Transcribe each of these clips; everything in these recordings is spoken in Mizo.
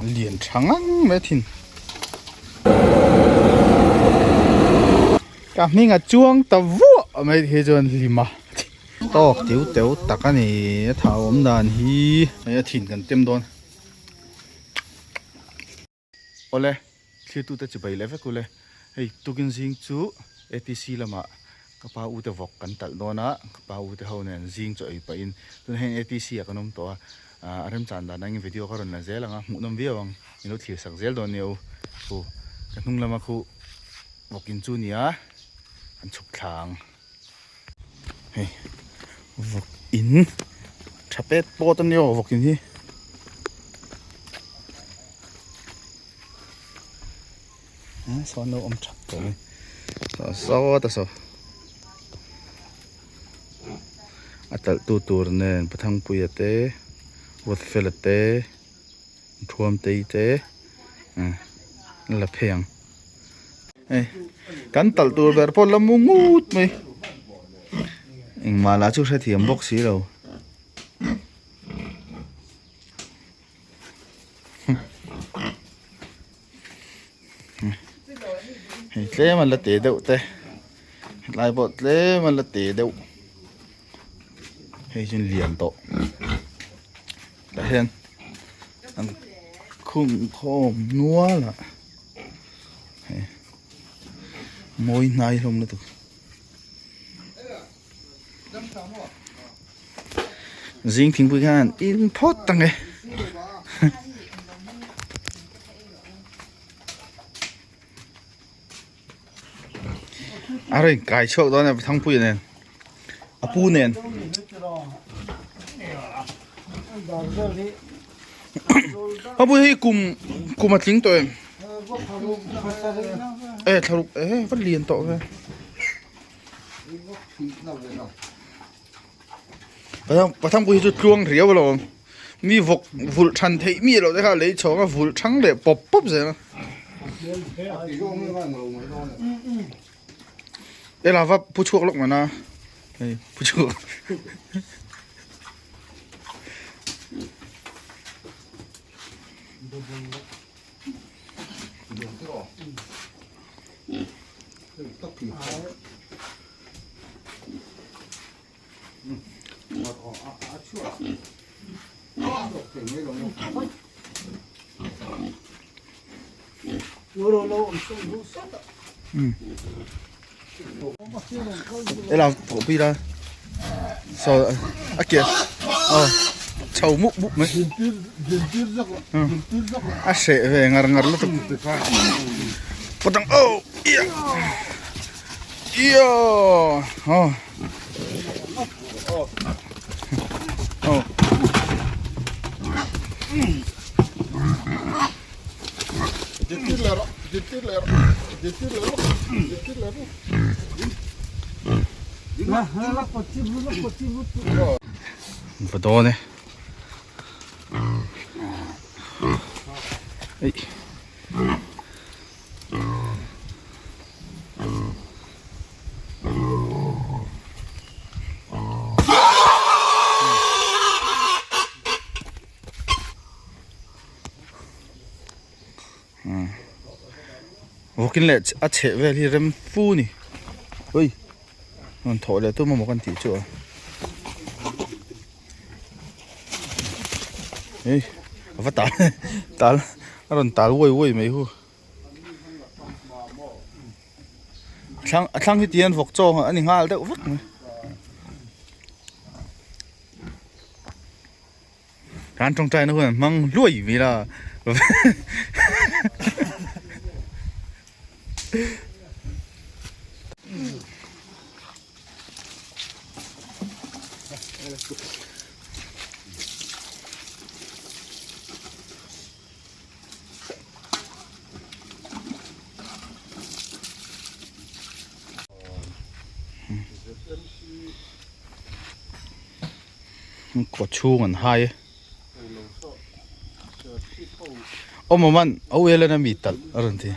Lian tha ngang mai thin. Ka hming a chuang ta vuah mai hi chuan hlim a. Tawk tiu teu tak a ni a thau awm dan hi. Hei a thin kan tem dawn. Awle thlirtute chi bai leh vek ule hei tukin zing chu ATC lamah ka pa ute vawk kan talh dawn a ka pa ute ho nen zing chaw ei pahin tun heng ATC ah kan awm tawh a a remchan dan angin video ka rawn la zel ang a hmuhnawm viau ang min lo thlir sak zel dawn nia u khu ka hnung lama khu vawk in chu nia an chhuk thla ang hei vawk in tha pet pawt a nia aw vawk in hi. Sawn lo awm thap tawh mai saw sawt a saw a talh tu tur nen Pathangpuia te Ruatfela te Thuamtei te an la phei ang hei kan talh tur ber pawh la mu ngut mai engmah lah chu hrethiam bawk si lo. Hei tlem a la te deuh te hetlai pawh tlem a la te deuh hei chu lian tawh tah hian an khung khawm nual a hei mawi hnai hlawm lutuk. Zing thingpui khan in phawt ta nge. A rawn kai chhuak dawn a thangpui nen a pu nen. A pu hi kum kum a tling tawh em? E thlaruk e va lian tawh ve. Pathang pui hi chu tluang riau a lo awm mi vawk vulh than theih mi loh te kha lei chhawng a vulh thang leh pawp pawp zel a ela va pu chhuak lawk mana hei pu chhuak Ela thawh pui la saw a ke aw chho mup mup mai a hreh ve ngar ngar lutuk patang aw ia ia aw aw Va dawn e. Ei. Vawkin leh a chheh vel hi rem fu ni ui rawn thawh leh tum amaw kan tih chu a ei a va tal tal a rawn tal uai uai mai hu a thlang a thlang hi tihian vawk chaw a ni nghal deuh vek mai. Kan tawngtai na hun an hmang hluai mai la. Kaw chhung an hai e awm awm an au elen a mi talh a rawn ti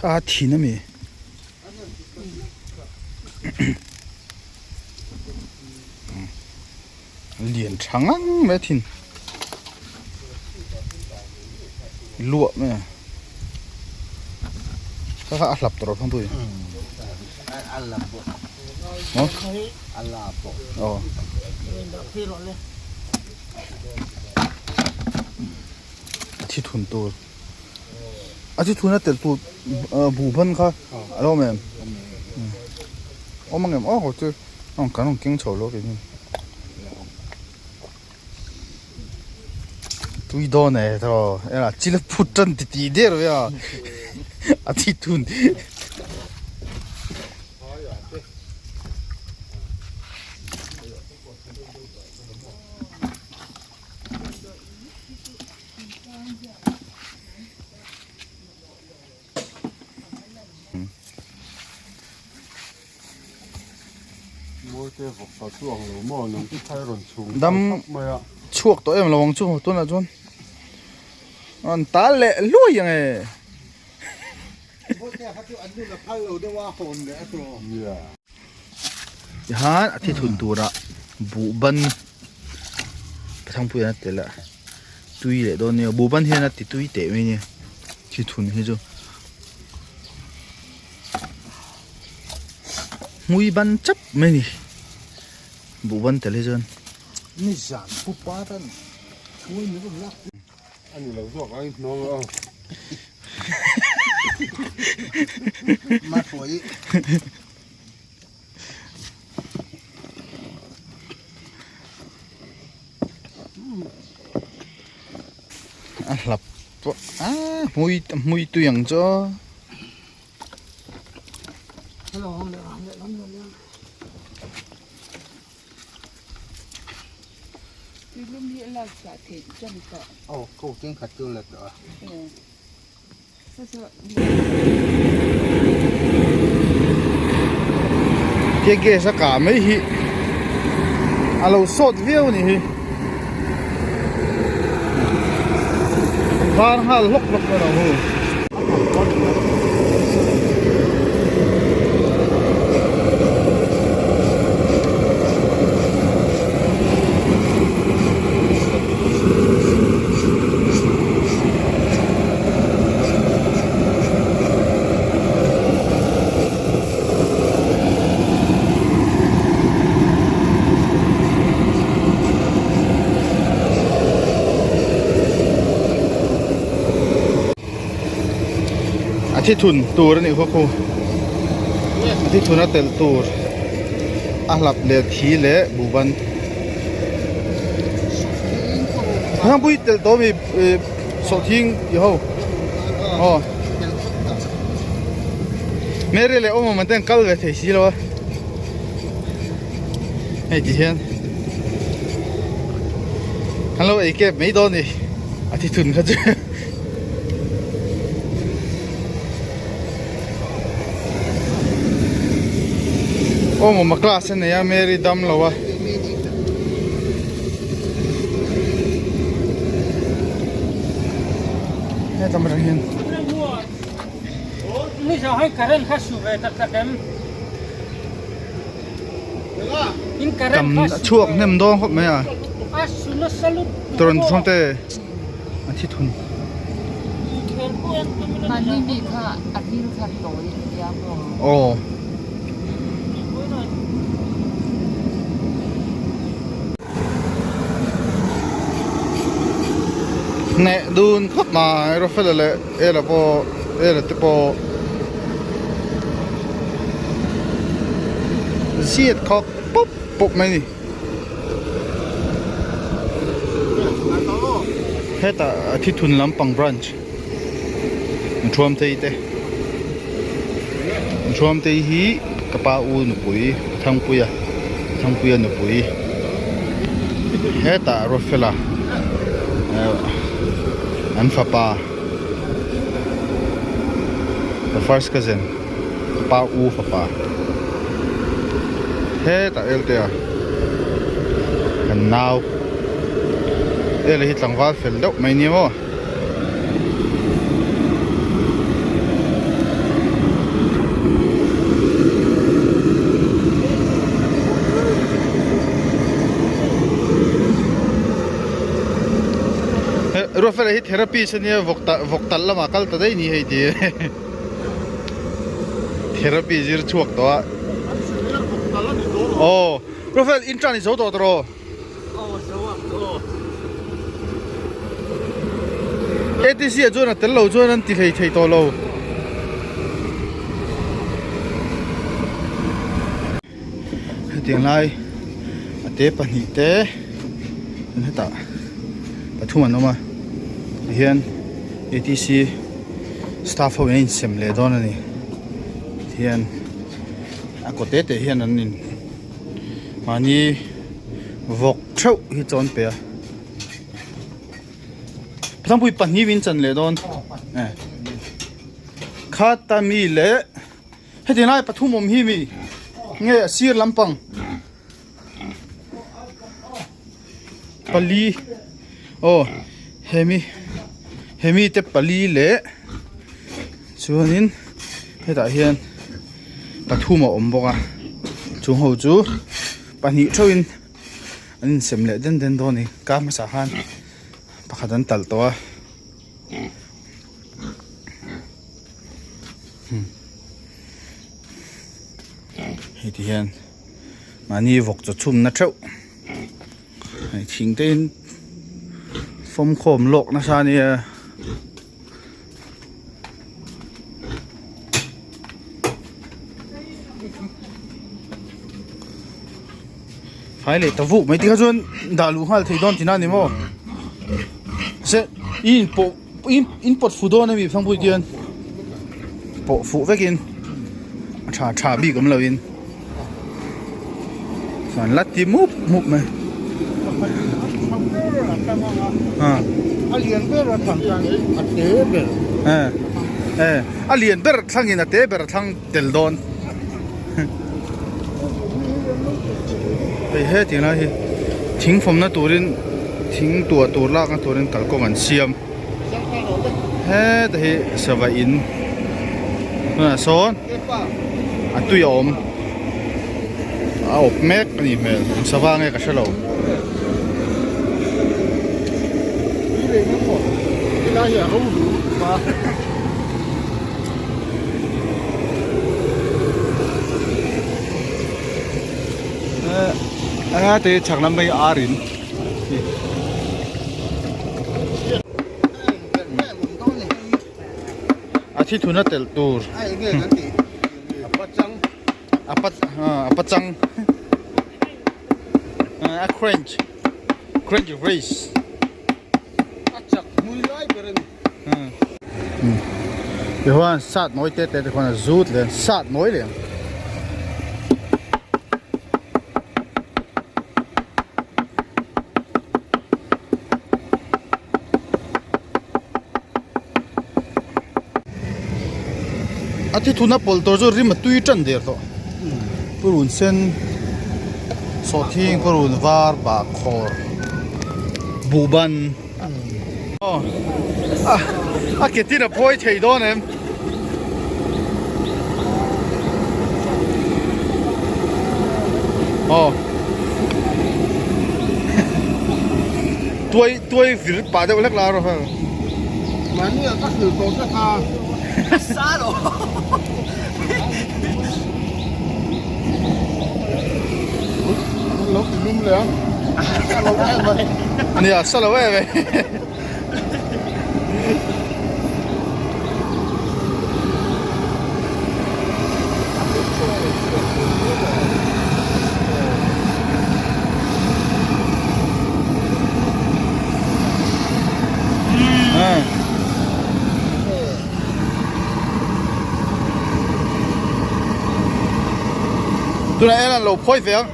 A thin a mi. Lian tha ngang mai a thin. Luah mai a. Kha kha a hlap tawh rawh thangpui. Aw. A thi thun tur. A thi thun a telh tur buh ban kha a lo awm em? Awm ang em? Aw haw chu kan rawn keng chho lo kei Tui dawn e tawh ela chil a phut tan ti tih der ve a a thi thun. Dam chhuak tawh em lo ang chu tunah chuan an tal leh hluai ang e. Tihian a thi thun turah buh ban Thangpuian a tel a tui leh dawn nia buh ban hian a ti tui teh mai nia thi thun hi chu hmui ban chap mai ni buh ban tel hi chuan. A ni lo zawk ang hnawng a. Mahruai. A hlap pawh a hmui hmui tui ang chu. Tuilum hi a lak chhuah theih tan tawh. Aw ko keng khat chu la tawh a. Ke gas a kah mai hi a lo sawt viau a nih hi. Var nghal hlawk hlawk mai lo hu. A thi thun tur a nih khaw khu a thi thun a telh tur a hlap leh thi leh buhban thangpui telh tawh ami ih sawhthing tih ho aw Mary leh awm awm an te an kal ve thei si lo a hei ti hian an lo ei kep mai dawn a ni a thi thun kha chu. Aw mawma class a nei a Mary dam lo a. Hetam atang hian. Tam a chhuak hnem dawn khawp mai a. Tawrn chhungte. A thi thun. Mahni mi kha a ril kha tawi a nia maw? Aw. Hneh dun khawp mai Rafela leh Ela pawh Ela te pawh ziat khawk pawp pawp mai a ni. Hetah thithun lampang branch Thuamtei te Thuamtei hi ka pa u nupui Thangpuia Thangpuia nupui hetah Ruatfela an fapa the first cousin ka pa u fapa hetah Eltea kan nau. Ela hi tlangval fel deuh mai nia maw. Ruatfela hi therapist ania vawk vawk talh lamah kal ta daih ni hei ti therapy zir chhuak tawh a aw Ruatfel intern i zo tawh tawh rawh. ATC ah chuan a tel lo chuan an ti hlei thei tawh lo. Hetiang lai a te pahnih te an hetah pathum an awm a tihian ATC staff ho in a insem leh dawn a ni tihian a kaw te te hian an in Mahni vawk theuh hi chawn pe a Thangpui pahnih min chan leh dawn Khata mi leh heti lai pathum awm hi mi nge a sir lampang pali aw hemi hemi te pali leh chuanin hetah hian. Pathum a awm bawk a chung ho chu pahnih theuhin an insem leh den den dawn a ni kar hmasa khan pakhat an talh tawh a hei ti hian mahni vawk chaw chhumna theuh hei thing te in fawmkhawm lawk nasa a nia. Phai leh ta vuk mai tikha chuan dah luh nghal thei dawn tina ni maw se i in pawh in pawt fu dawn ami thangpui tian pawh fuh vekin a tha tha bik awm loin chuan la ti mup mup mai a lian ber a thlang chuan a te ber eh a lian ber thlangin a te ber a thlang tel dawn hei he tih lai hi thing fawmna turin thing tuah tur lakna turin kalkawng an siam heta hi sava in tunah sawn a tui a awm a awp mek a nih hmel eng sava nge ka hrelo. A te chhak lam mai ar in. A thi thuna telh tur. A pa a pachang. A crunch crunch race. A chak hmui lai ber a ni. Tichuan sat nawi te te te khuan a zut leh sat nawi leh ang. A thi thuna pawlh tur chu rim a tui tan der tawh purun sen sawhthing purun var bahkhawr buhban aw a ke tin a phawi thei dawn em. Aw tuai tuai vir pah deuh hlek la rawh hei. Mahni ah ka hril tawh vek a. Sa lo. Lo ti lum leh a. Sa lo em mai. Nia sa lo em mai. Tunah hian an lo phawi ve ang.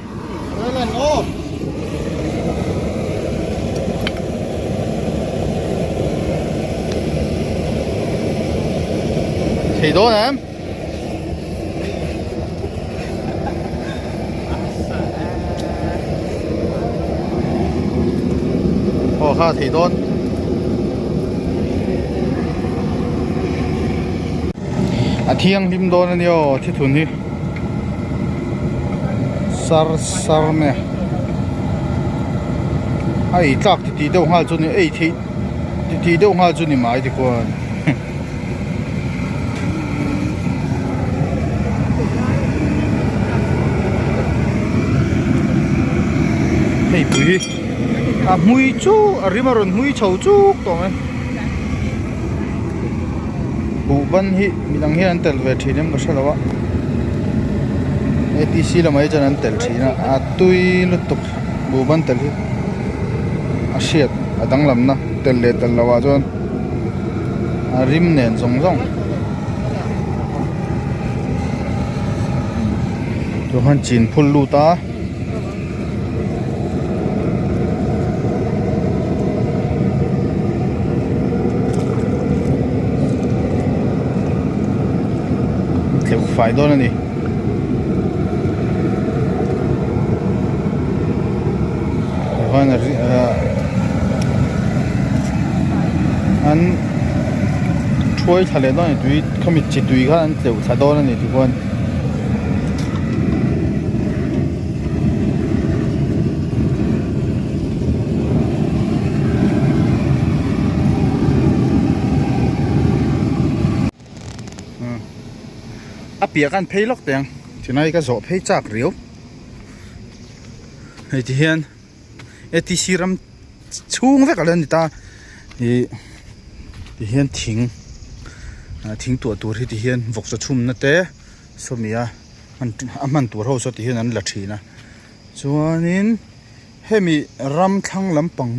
Thei dawn em? Aw. phuah kha a thei dawn. A thianghlim dawn a nia aw thithun hi sar sar mai a a ei tlak ti tih deuh nghal chu ni ei theih ti tih deuh nghal chu ni mai tikhuan. Hei pui hi a hmui chu a rim a rawn hmui chho chuk tawh mai buh ban hi midang hian an telh ve thin em ka hre lo a atc lamah hi chuan an telh thin a a tui lutuk buh ban telh hi a hriat a danglamna telh leh telh loh ah chuan. A rim nen zawng zawng tah khan chin phul lut a tleuh fai dawn a ni. An thuai thla leh dawn a ni tui khami chi tui kha an tleuh thla dawn a ni tikhuan. A piah khan phei lawk teh ang chennai ka zawh phei chak riau hei ti hian atc ram chhung vek a lo ni ta ih ti hian thing ah thing tuah tur hi ti hian vawkchaw chhumna te sawmi a a hman tur ho saw ti hian an la thin a chuanin hemi ram thlang lampang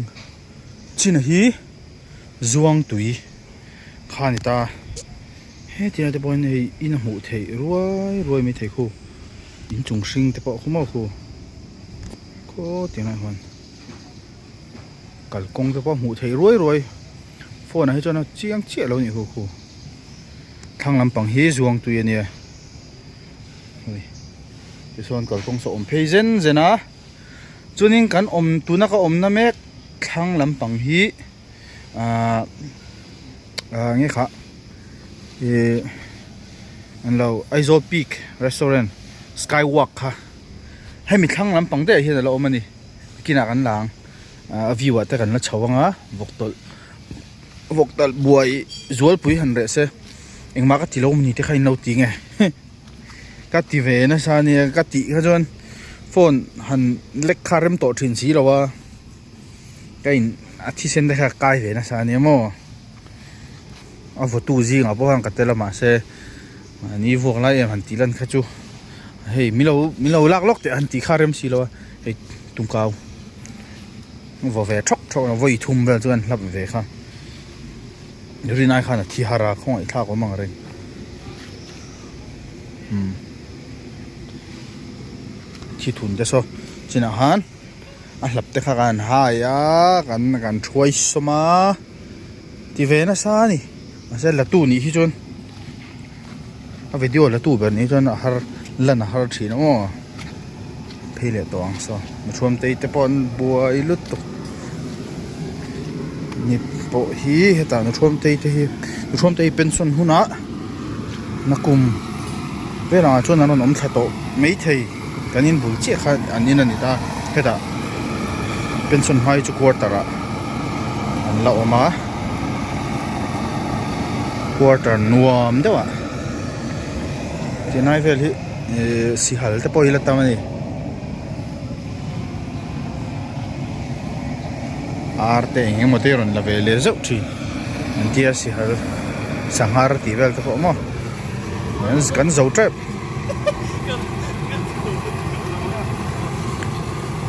chin hi zuang tui kha a ni ta. Hetia te pawhin hei in a hmuh theih ruai ruai mai thei khu inchung hring te pawh a khum a khu khaw tiang ah hian kalkawng te pawh a hmuh theih ruai ruai phone ah hi chuan a chiang chiah lo a nih khu khu thlang lampang hi zuang tui a nia hei tichuan kalkawng saw awm phei zen zen a chuanin kan awm tuna ka awmna mek thlang lampang hi. Ahh ahh nge kha ihh an lo Aizawl peak restaurant sky walk kha hemi thlang lampang daih ah hian alo awm a ni kinah kan la ang ahh a view ah te kan la chho ang a vawk tawlh vawk talh buai zualpui han reh se engmah ka ti lo ni te kha in lo ti nge ka ti ve nasa ania ka tih kha chuan phone han lek kha rem tawh thin si lo a. Ka in a thisen te kha kai ve nasa ania maw a vawtu zingah pawh khan ka tel a mahse mahni vuak lai em han tih lan kha chu hei milo milo lak lawk teh han tih kha rem si lo a hei tumkau vaw ve thawk thawk a vawi thum vel chu an hlap ve kha rinai khan a thi har a khawngaih thlak awm ang reng umm thi thun te saw chinah khan. A hlap te kha kan hai a kan kan thuai sawm a ti ve nasa a ni mahse la tu nih hi chuan a video la tu ber nih chuan a har lan a har thin a maw phei leh tawh ang saw mithuam te te pawh an buai lutuk ni pawh hi hetah mithuam te te hi mithuam te hi pension hunah nakum velah chuan an rawn awm thla tawh maithei. Kan in bul chiah kha an in a ni ta hetah pension hma hi chu quarter ah an la awm a quarter nuam deuh ah tinai vel hi ihh sihal te pawh hi la tam a ni ar te eng emaw te rawn la ve leh zeuh thin an tia sihal sanghar tih vel te pawh maw kan zo tep.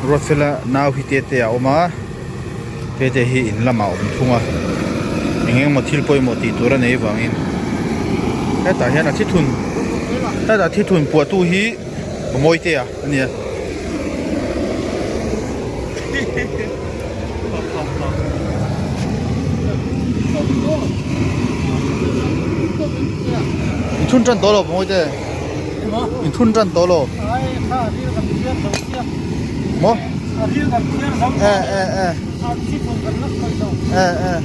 Ruatfela nau hi tete a awm a tete hi in lamah a awm thung a eng eng emaw thil pawimawh tih tur a nei avangin hetah hian a thi thun hetah thi thun puah tu hi Mawitea a ni a. In thun tan tawh lo Mawite in thun tan tawh lo. Maw? Eh eh eh. Eh eh.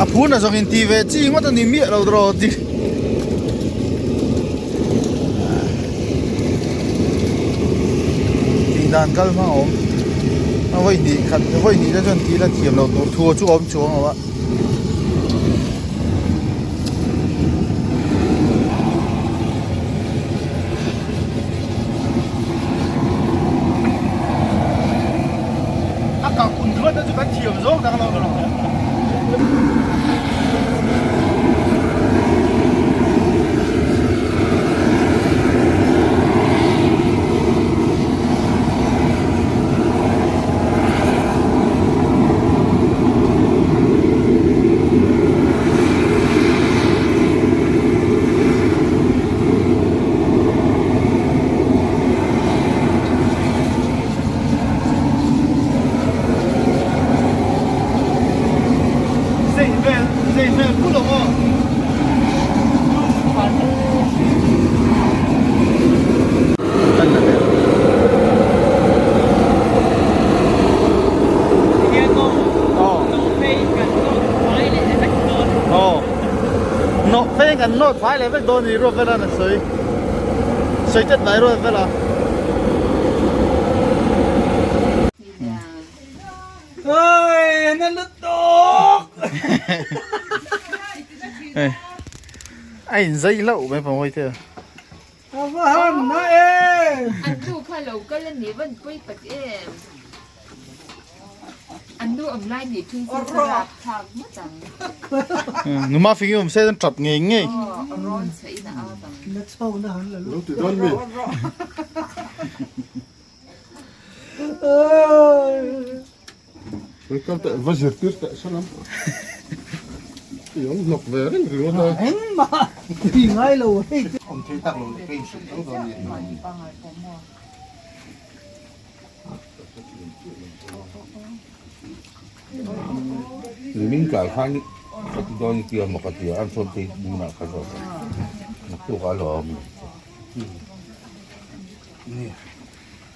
A phun a zawng in ti ve chi ngawt a ni miah lo draw ti. Tih dan kal hmang a awm. A vawi hnih khat vawi hnih te chuan tih la thiam loh tur thu chu a awm chuang lo a. A kah kun ruat na chu kan thiam zawk tak lo rawh. Zei vel zei vel pu lo aw. Nawh phei kan nawt fai leh vek dawn ni ruat vela na sawi sawi tet mai ruat vela. Oi na lutuk. A in zai hlauh mai pawh hawi te. A va han na em. An nu kha lo kal a ni van pawi pat em. An nu awm lai nih thung chu ka rap thlak ngawt ang. Numa fing i awm se chuan tap ngei ngei. Aw a rawn chhuah in a ap ang. Na chho na han la Lo ti dawn mi. Kal teh va zirtir teh salam. I awm hnawk ve reng ringawt a. Engmah ti ngai lo hei. Awm thei tak lo leh ka inhrilh tho dawn nia. Nimin tlai khan ka ti dawn i tia maw ka ti a, an sawn phei hmunah ka zawt a, naktuk ah a lo awm.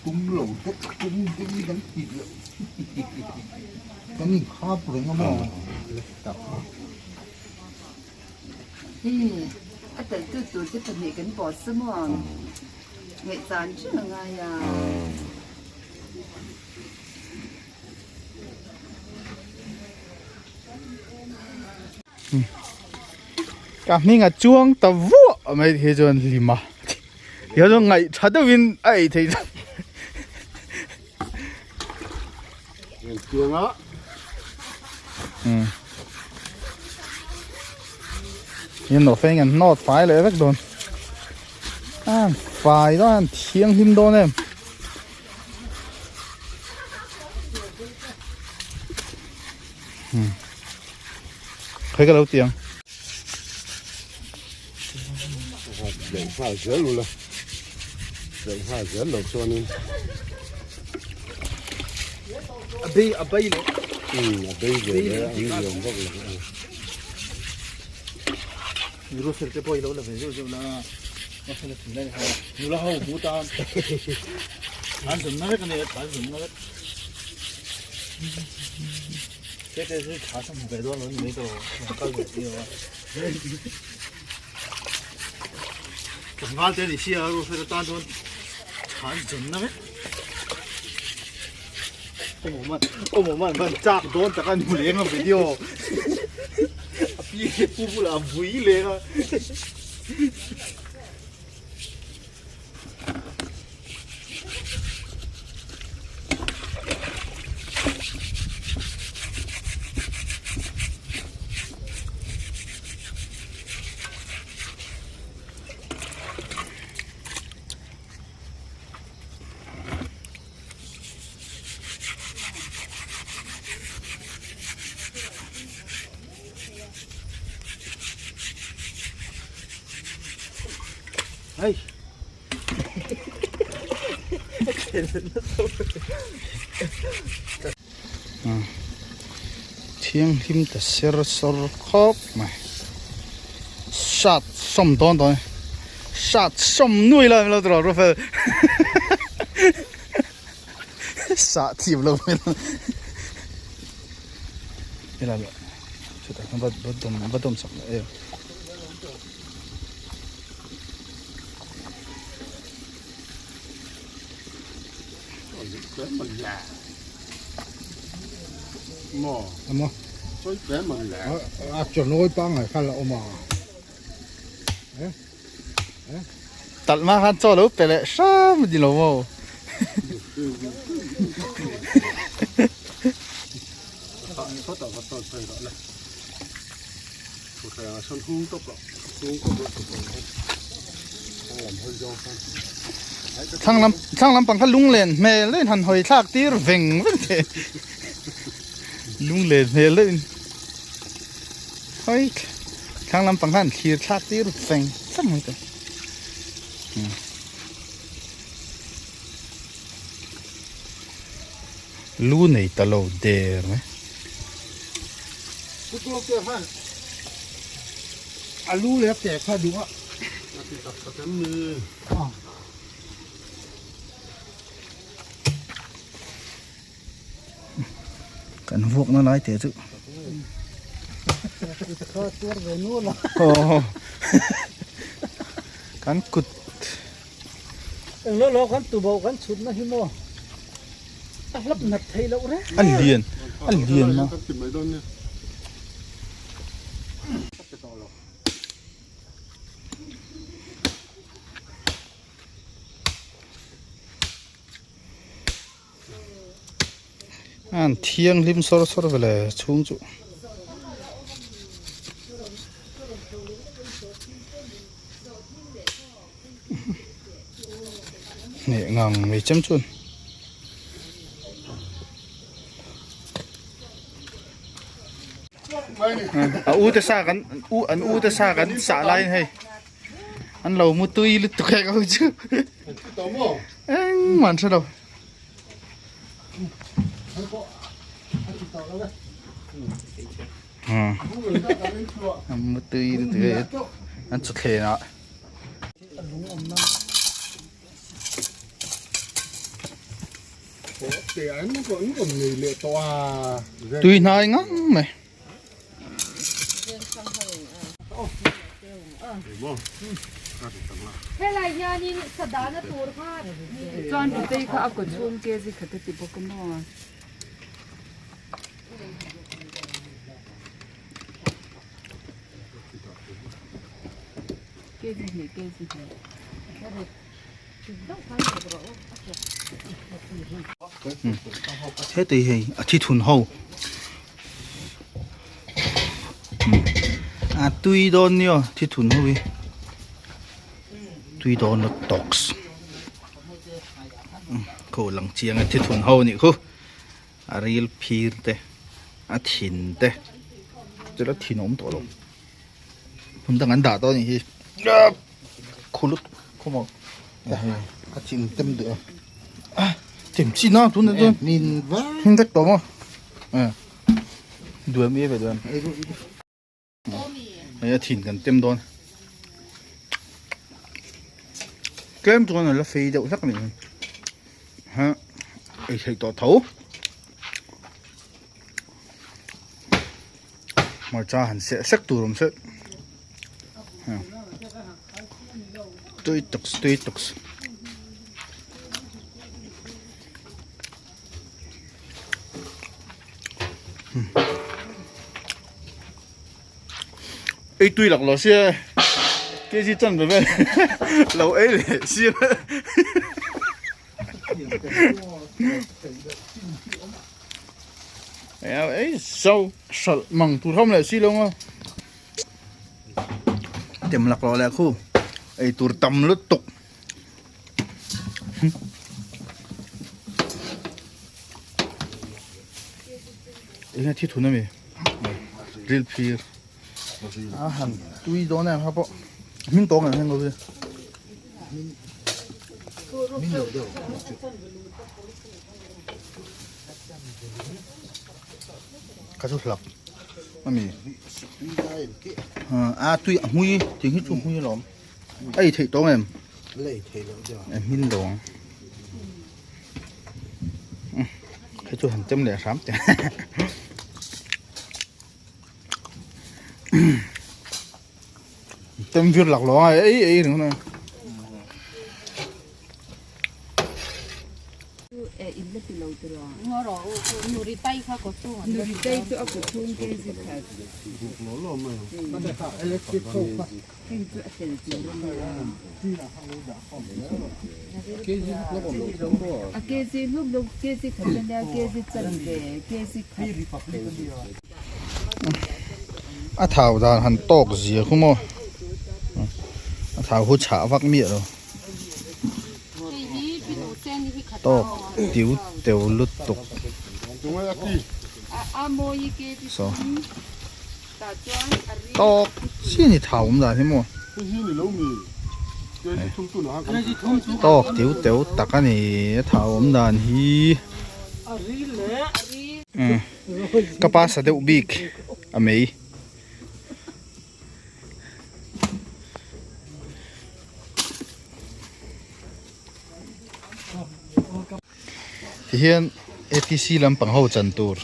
Tum lo deuh tum ding kan tih loh kan inkhap reng a maw tak. Hei a teltu tur te pahnih kan pawh sa maw ngaihchan reng a ngai a. Ka hming a chuang ta vuah mai hi chuan hlima hian chuan ngaih tha deuhin a ei thei chuan Engtianga Hian nawh feng an hnawt fai leh vek dawn a fai dawn an thianghlim dawn em. Khawi ka lo ti ang. Leh nghal zel ula. Leh nghal zel lo chuanin. A bei a bei leh. A bei ve leh an liam vak lo. Miru fel te pawh i lo la ve zeuh zeuh la. A fel a thin lai kha. Nula ho hmu tan. An zun na vek a ni, an zun na vek. Te te chu tha chu hmu ve dawn lo ni mai tawh ang kal ve ti lo a. Tlangval te ni sia ru fel atan chuan tha an zun na vek. Awmawman awmawman van chak dawn tak a nu leng a video. A pi pu bulah a vui leng a. Hei. Thianghlim ta ser sawr khawp mai. Sat sawm dawn dawn sat sawm nui lai lo tawh Rafael sah thiam lo hmel helai leh chutah khan va va dawm va dawm chak leh em. Maw a chaw pangai kha la awm a Talh ma khan chaw lo pe leh hram a ni lo maw. Thlang lam thlang lampang kha lunglen hmel deuhin han hawi thlak tir veng veng thei lunglen hmel deuhin hawi thlang lampang kha han thlir thlak tir veng veng mai tawh lu nei ta lo der mai. A lu leh a ke kha duh a. Kan vuak na lai te chu. Kan kut. Englo lo kan tubo kan chhut na hi maw. A hlap nat thei loh reng. A lian a lian ma. An thianghlim sawr sawr ve le chhung chu. Hneh ngang mai chem chuan. A u te sa kan u an u te sa kan sah laiin hei an lo mu tui lutuk hek ho chu engmah an hre lo. An mu tui lutuk hei an chawthleng ah. Tui hnai ngang mai. Helai hianin sadana tur kha Chuan Pitei kha a kawchhung kg khat a ti bawk a maw? Kg hnih kg hnih. Hetei hei a thi thun ho a tui dawn nia thi thun ho hi tui dawn lo tawks khaw lang chiang a thi thun ho anih khu a ril phir te a thin te chula thin a awm tawh lo hmun dang an dah tawh anih hi khulut khawm a thin tem duh a tem chi na tun chuan min va hmin vek tawh maw duam e ve duam hei a thin kan tem dawn tlem chuan a la fei deuh hlek a nih hi ha ei theih tawh tho hmarcha han seh sek tur awm se tui tawks tui tawks ei tui lak lo sia kg chan ve vel lo ei leh sia Ei so hralh mang tur hawm leh si lo nga tem lak lo leh khu ei tur tam lutuk eng thi thun ami ril phir a han tui dawn em ha pawh hming tawng em heng lo hi Ka chu hlak. Ami. A tui a hmui ting hi chu hmui alawm. A ei theih tawng em? La ei theih loh deuh. A hmin lo ang. Hei chu han tem leh hram teh. Tem vir lak lo a ei ei ringawt a. A thau dan han tawk zia khu maw a thau hu chhah vak miah lo tawk tiu teu lutuk saw tawk chiah a ni thau awm dan hi maw tawk tiu teu tak a ni a thau awm dan hi. Ka pa sa deuh bik a mei. Tihian atc lampang ho chan tur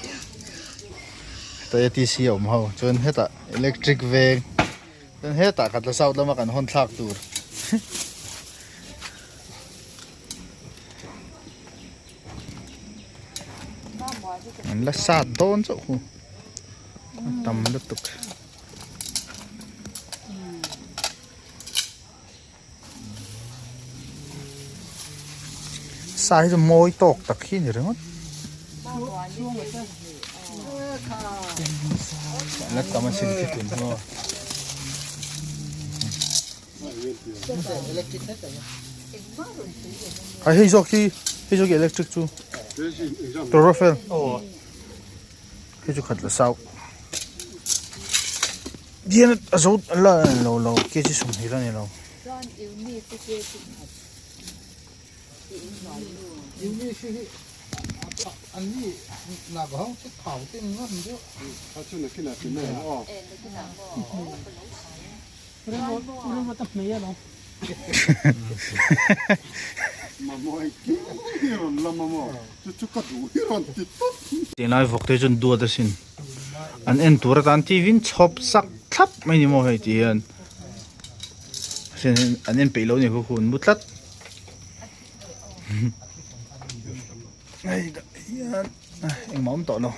heta atc a awm ho chuan hetah electric veng chuan hetah khatla south lama kan hawn thlak tur. An la sat dawn chauh hu a tam lutuk. Sa hi chu mawi tawk tak hi a ni ringawt. La tam a sin khi tun hi maw. A hei zawk hi hei zawk hi electric chu chlorophyll hei chu khat la sau dian a zo la lo lo kg 20 la ni lo. Tinglai vawk te chuan duat asin an en tur atan T V in chhawp sak thlap mai ni maw hei ti hian an en peih lo ni khu an mu tlat hei dah hian engmah awm tawh lo.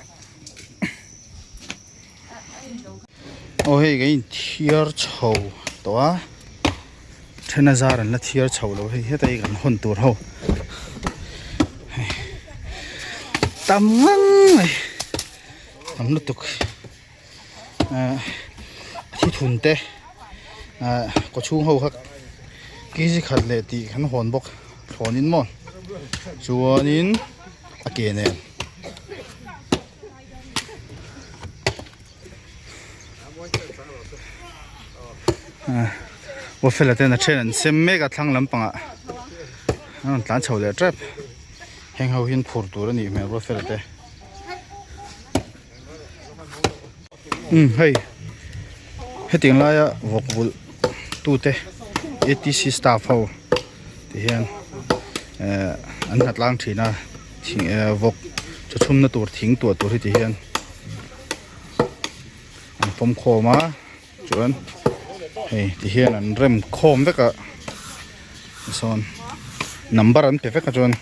Aw hei kan inthiar chho tawh a then a zar an la thiar chho lo hei heta hi kan hawn tur ho hei tam ngang mai tam lutuk ah thi thun te ah kaw chhung ho kha kg khat leh tih kan hawn bawk thlawn in maw chuanin a ke nen. Waffle ten a then an sem mek a thlang lampangah an rawn tlan chho leh tep heng ho hian phur tur a nih hmel waffle te umm hei hetiang laia vawk vulh tute atc staff ho ti hian eh an hna tlang thin a thing eh vawk chaw chhumna tur thing tuah tur hi ti hian an fawm khawm a chuan hei ti hian an rem khawm vek a sawn number an pe vek a chuan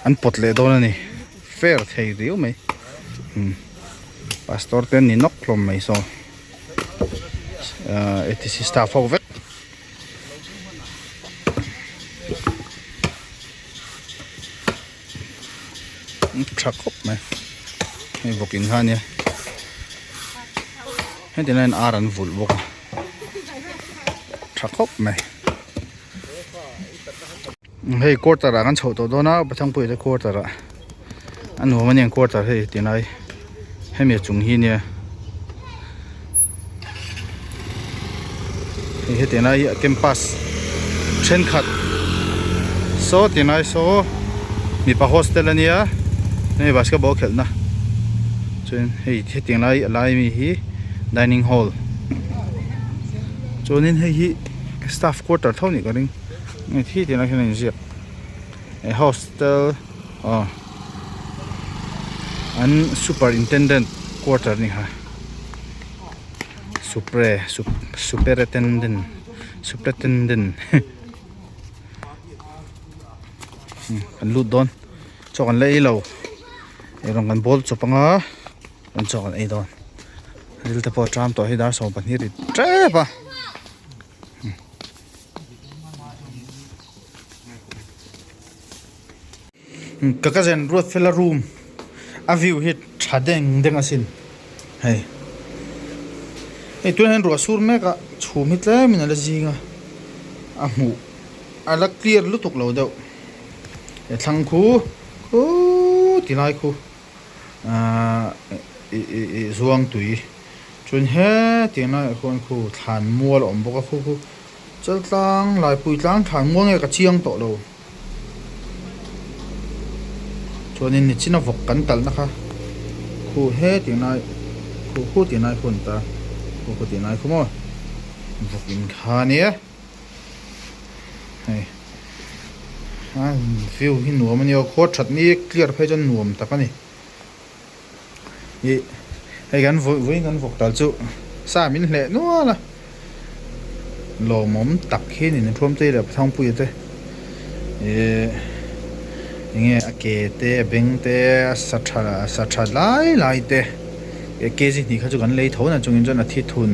an pawt leh dawn a ni fair thei riau mai umm pastor te an ni nawk hlawm mai saw ahh etc staff ho vek. Tha khawp mai hei vawk in kha ania heti laiin ar an vulh bawk a tha khawp mai hei quarter ah kan chhoh tawh dawn a Pathangpuia te quarter ah a nuam ania quarter hei tilai hemi a chung hi ania hei hetiang lai hi a campus thenkhat saw ti lai saw mipa hostel ania hei basketball khelh na chuan hei hetiang lai a lai mi hi. Dining hall chuanin hei hi staff quarter tho nih ka ring nge thi tih lai hian a inziak eh hostel aw an superintendent quarter a ni kha supre superintendent superintendent kan lut dawn chaw kan la ei lo eirawng kan bawl chawp anga. An chaw kan ei dawn ril te pawh a tram tawh hi dar 12 ri tep a ka cousin ruat fela room a view hi tha deng deng asin hei hei tunah hian ruah sur mek a chhum hi tlem in a la zing a a hmuh a la clear lutuk lo deuh he thlang khu khuuu ti lai khu. Ahh ih zuang tui chuan hetiang laiah khuan khu thlan mual a awm bawk a khu khu chaltlang laipui tlang thlan mual nge ka chiang tawh lo chuanin nichina vawk kan talhna kha khu hetiang lai khu khu tih lai khu a ni ta khu khu tih lai khu maw vawk in kha ania. Hei a view hi nuam a nia khaw that ni clear phei chuan nuam tak a ni ih hei kan vawiin kan vawk tal chu sa min hleh nual a lawmawm tak hi a ni Thuamtei leh Thangpuia te ih enge a ke te a beng te a sa tha sa tha lai lai te. Kg hnih kha chu kan lei tho na chungin chuan a thi thun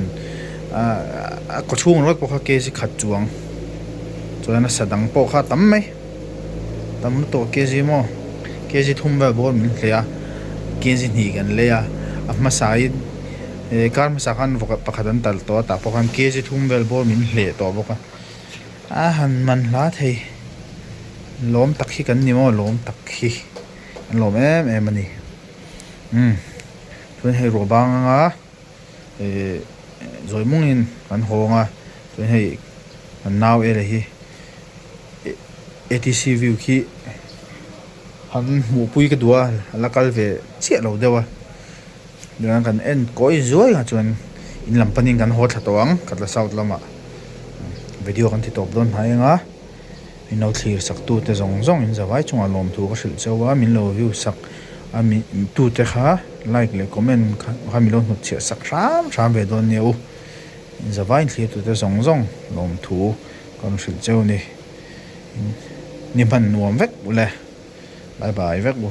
a kaw chhung rawt pawh kha kg khat chuang chuan a sa dang pawh kha a tam mai tam lutuk a kg maw kg thum vel bawr min hle a kg hnih kan lei a a hmasa in kar hmasa khan vawk pakhat an talh tawh a tah pawh khan kg thum vel bawr min hleh tawh bawk a a han man hla thei lawm tak hi kan ni maw lawm tak hi an lawm em em a ni. Umm chuan hei ruah bang anga ihh zawi mungin kan hawng a chuan hei kan nau ela hi atc view khi han hmuh pui ka duh a a la kal ve chiah lo deuh a chuan kan en kawi zuai a chuan in lam panin kan haw thla tawh ang Khatla south lamah video kan ti tawp dawn hnai ang a. Min lo thlir sak tu te zawng zawng in zavai chungah lawmthu ka hrilh cheu a, min lo view sak a mi tu te kha like leh comment kha min lo hnut chhiah sak hram hram ve dawn nia u. In zavai in thlir tu te zawng zawng lawmthu ka rawn hrilh cheu ni. Ni hman nuam vek u le. Bye bye vek u.